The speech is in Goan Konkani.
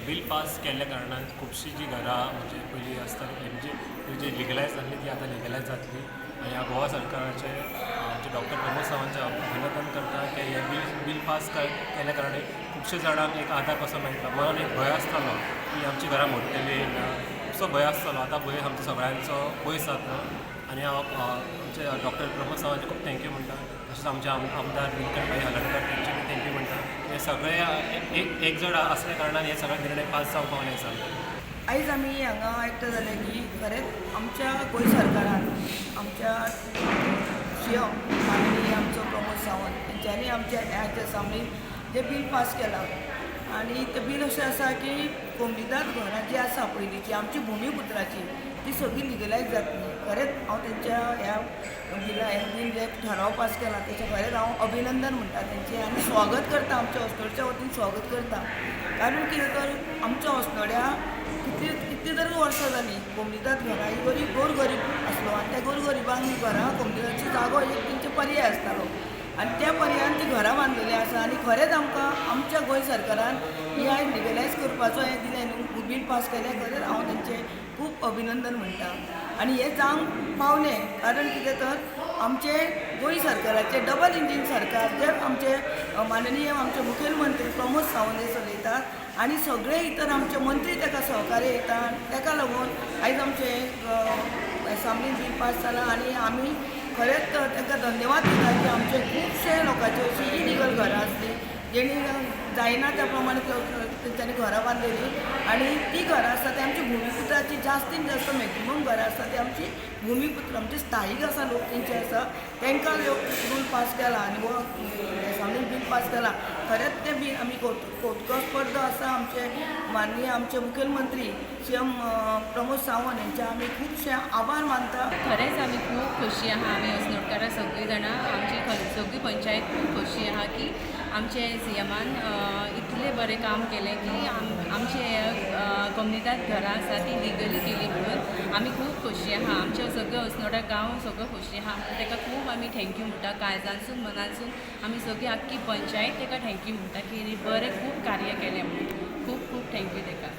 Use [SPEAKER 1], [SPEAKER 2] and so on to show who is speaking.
[SPEAKER 1] बील पास केल्ल्या कारणान खुबशीं जीं घरां म्हणजे पयलीं आसतालीं, म्हणजे जी लिगलायज जाल्ली ती आतां लिगलायज जातली. आनी ह्या गोवा सरकाराचें, आमचे डॉक्टर प्रमोद सावंतचें अभिनंदन करता की हें बील पास केल्ल्या कारणान खुबशे जाणांक एक आदार कसो मेळटलो. मनान एक भंय आसतालो की आमचीं घरां मोडटलीं ना, खुबसो भंय आसतालो. आतां भंय आमचो सगळ्यांचो पयस जातलो. आनी हांव आमचे डॉक्टर प्रमोद सावंत खूब thank you म्हणटा. तशेंच आमचे आमदार निलकंठ भाई हळर्णकर तेंचे बी thank you म्हणटा. हे सगळे एक एक जण असल्या कारणान हे सगळे निर्णय पास जावंक पावले आसा.
[SPEAKER 2] आयज आमी हांगा एकठांय जाले की खरेंच आमच्या गोंय सरकारान, आमच्या सी एम माननीय आमचो प्रमोद सावंत हेंच्यांनी आमच्या ह्या एसेंब्लीन जें बील पास केलां आनी तें बील अशें आसा की कोमुनिदाद घरां जीं आसा पयलींची आमची भुमीपुत्राची, ती सगळी लिगलायज जातली. खरेंच हांव तेंच्या ह्या बिला, हें बील जें ठराव पास केला तेचें खरेंच हांव अभिनंदन म्हणटा तेंचें आनी स्वागत करता. आमच्या अस्नोडच्या वतीन स्वागत करता, कारण कितें तर आमच्या अस्नोड्या कितली कितली तरी वर्सां जालीं कोमुनिदाद घरां ही गरीब गोर गरीब आसलो आनी त्या गोर गरिबांक घरां कोमुनिदादची जागो एक तेंचे पर्याय आसतालो आनी त्या पर्यायान ती घरां बांदलेलीं आसा. आनी खरेंच आमकां आमच्या गोंय सरकारान ही आयज लिगलायज करपाचो हें दिलें न्हू, बील पास केलें, खरेंच हांव तेंचें खूब अभिनंदन म्हणटा. आनी हें जावंक पावलें कारण कितें तर आमचे गोंय सरकाराचें डबल इंजीन सरकार, जे आमचे माननीय आमचे मुखेलमंत्री प्रमोद सावंत हे चलयतात आनी सगळे इतर आमचे मंत्री ताका सहकार्य येता, ताका लागून आयज आमचें एसेंब्लीन बील पास जालां. आनी आमी खरेंच तांकां धन्यवाद दिता की आमचे खुबशे लोकांची अशी इलिगल घरां आसली, जेणी जायना त्या प्रमाणे तेंच्यांनी घरां बांदलेली आनी ती घरां आसा ती आमची भुमीपुत्राची. जास्तीन जास्त मॅक्झिमम घरां आसा ती आमची भुमीपुत्र, आमचे स्थायीक आसा लोक तेंचे आसा. तांकां रूल पास केला आनी हो एसेंब्लीन बील पास केला. खरेंच तें बील आमी कौतुकास्पद आसा. आमचे माननीय आमचे मुखेलमंत्री सी एम प्रमोद सावंत हेंचे आमी खुबशे आभार मानता.
[SPEAKER 3] खरेंच आमी खूब खोशी आहा. आमी अस्नोडकारां सगळीं जाणां, आमची सगळी पंचायत खूब खोशी आहा की आमचे सी एमान इतलें बरें काम केलें की आमचे कोमुनिदाद घरां आसा ती लिगली केली म्हणून आमी खूब खोशी आहा. आमचे सगळे अस्नोडा गांव सगळो खोशी आहा. ताका खूब आमी thank you म्हणटा. काळजांसून मनासून आमी सगळी आख्खी पंचायत ताका thank you म्हणटा की बरें खूब कार्य केलें म्हणून. खूब खूब thank you ताका.